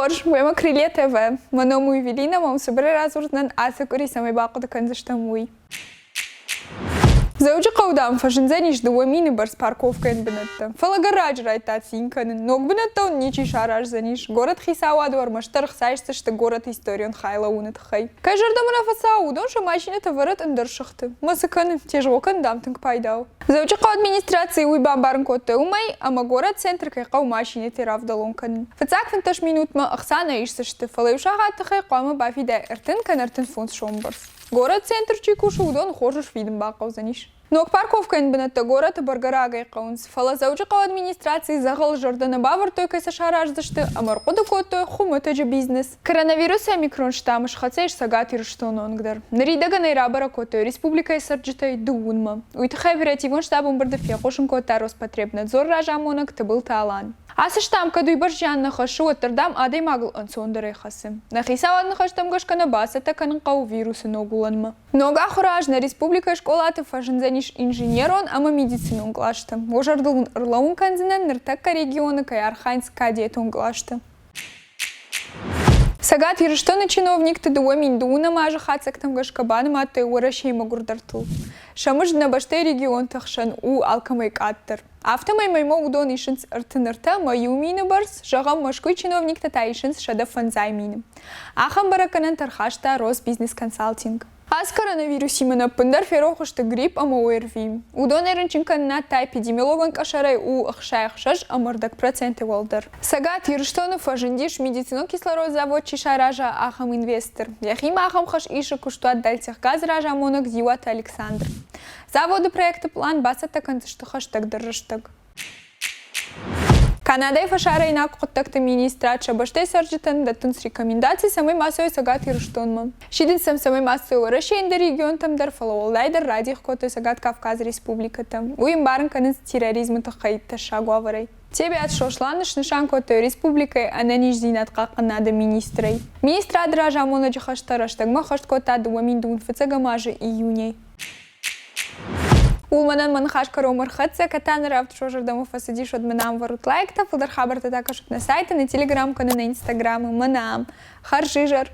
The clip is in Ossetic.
Хорз, уемӕ Крылья ТВ. Мӕ ном у Евелина, мӕм цыбырӕй радзурдзынӕн ацы къуыри цӕмӕй бахъуыды кӕндзыстӕм, уый. Дзӕуджыхъӕуы, дам, фӕзындзӕнис 2000 бӕрц парковкӕйӕн бынӕттӕ. Фӕлӕ гаражы райдыдта цин кӕнын. Ног бынӕттӕ уын ничи сараздзӕнис. Горӕт хицауады ӕрмӕстдӕр ӕхца исдзысты горӕты историон хай лӕууыны тыххӕй. Кӕй зӕрдӕмӕ нӕ фӕцӕуы, уыдон сӕ машинӕтӕ вӕрӕд ӕндӕр сыхты. Мӕ цы кӕны, тезгъо кӕнын, дам, тынг пайда у. Дзӕуджыхъӕуы администрацийы уый бамбарын кодтой уымӕй, ӕмӕ горӕт центры кӕй хъӕуы машинӕтӕ равдӕлон кӕнын. Фыццаг 15 минутмӕ ӕхца нӕ исдзысты, фӕлӕ иу сахат тыххӕй хъуамӕ бафидай 30 кӕнӕ 35 сомы бӕрц. Горӕт центры чи кусы, уыдоны хорз сфидын бахъӕудзӕнис. Ног парковкӕйӕн бынӕттӕ горӕты бӕргӕ рагӕй хъӕуынц, фӕлӕ Дзӕуджыхъӕуы администрацийы дзӕгъӕл зӕрдӕ нӕ бавӕрдтой, кӕй сӕ сараздзысты, ӕмӕ ӕрхъуыды кодтой хуымӕтӕджы бизнес. Коронавирусы омикрон штамм схӕццӕ ис Цӕгат Ирыстоны онг дӕр. Ныридӕгӕн ӕй рабӕрӕг кодтой республикӕйы цӕрджытӕй дыууынмӕ. Уый тыххӕй оперативон штабы ӕмбырды фехъусын кодта Роспотребнадзоры разамонӕг Тыбылты Алан. Ацы штамм кӕд уыйбӕрц зиан нӕ хӕссы, уӕддӕр, дам, адӕймагыл ӕнцондӕрӕй хӕцы. Нӕ хицауады ныхӕстӕм гӕсгӕ нӕ бацӕттӕ кӕнын хъӕуы вирусы ног уылӕнмӕ. Ног ахуыры аз нӕ республикӕйы скъолаты фӕзындзӕнис инженерон ӕмӕ медицинон кълӕстӕ. Уӕ зӕрдыл уын ӕрлӕууын кӕндзынӕн, ныртӕккӕ регионы кӕй архайынц кадетон кълӕсты. Цӕгат Ирыстоны чиновникты 2009 азы хатдзӕгтӕм гӕсгӕ банымадтой Уӕрӕсейы мӕгуырдӕртыл. Сӕ мызд нӕ бӕстӕйы регионты хсӕн у алкӕмӕй къаддӕр. Афтӕмӕй мӕймӕ уыдон исынц 33 ӕмӕ 1 000 бӕрц, зӕгъӕм, Мӕскуыйы чиновниктӕ та исынц 105 000. Ахӕм бӕрӕггӕнӕнтӕ ӕрхаста Росбизнесконсалтинг. Ацы коронавирусимӕ ӕппындӕр ферох сты грипп ӕмӕ ОРВИ. Уыдонӕй рынчынкӕнынад та эпидемиологон къӕсӕрӕй у 66,5 процентӕй уӕлдӕр. Цӕгат Ирыстоны фӕзындис медицинон кислородзавод чи сараза, ахӕм инвестор. Йӕхимӕ ахӕм хӕс исы куыстуат Дальтехгаз-ы разамонӕг Дзиуаты Александр. Заводы проекты пълан бацӕттӕ кӕндзысты хӕстӕгдӕр рӕстӕг. Канадӕйы фӕсарӕйнаг хъуыддӕгты министрад сӕ бӕстӕйы цӕрджытӕн дӕттынц рекомендаци, цӕмӕй ма цӕуой Цӕгат Ирыстонмӕ. Сидынц сӕм, цӕмӕй ма цӕуой Уӕрӕсейы ӕндӕр регионтӕм дӕр, фӕлӕ уӕлдайдӕр радих кодтой Цӕгат Кавказы республикӕтӕм. Уый ӕмбарын кӕнынц терроризмы тыххӕй тӕссаг уавӕрӕй. Тебиаты Сосланы снысан кодтой республикӕйы ӕнӕниздзинад хъахъхъӕнынады министрӕй. Министрады разамонӕджы хӕстӕ рӕстӕгмӕ ӕххӕст кодта 2005 азы июнӕй. Уымӕн мӕ ныхас кӕронмӕ ӕрхӕццӕ, кӕд та нӕ равдыст уӕ зӕрдӕмӕ фӕцыдис, уӕд мын ам вӕрут лайктӕ, фылдӕр хабӕрттӕ та кӕсут нӕ сайты, нӕ телеграм кӕнӕ нӕ инстаграмы. Мӕнӕ ам. Хӕрзизӕр!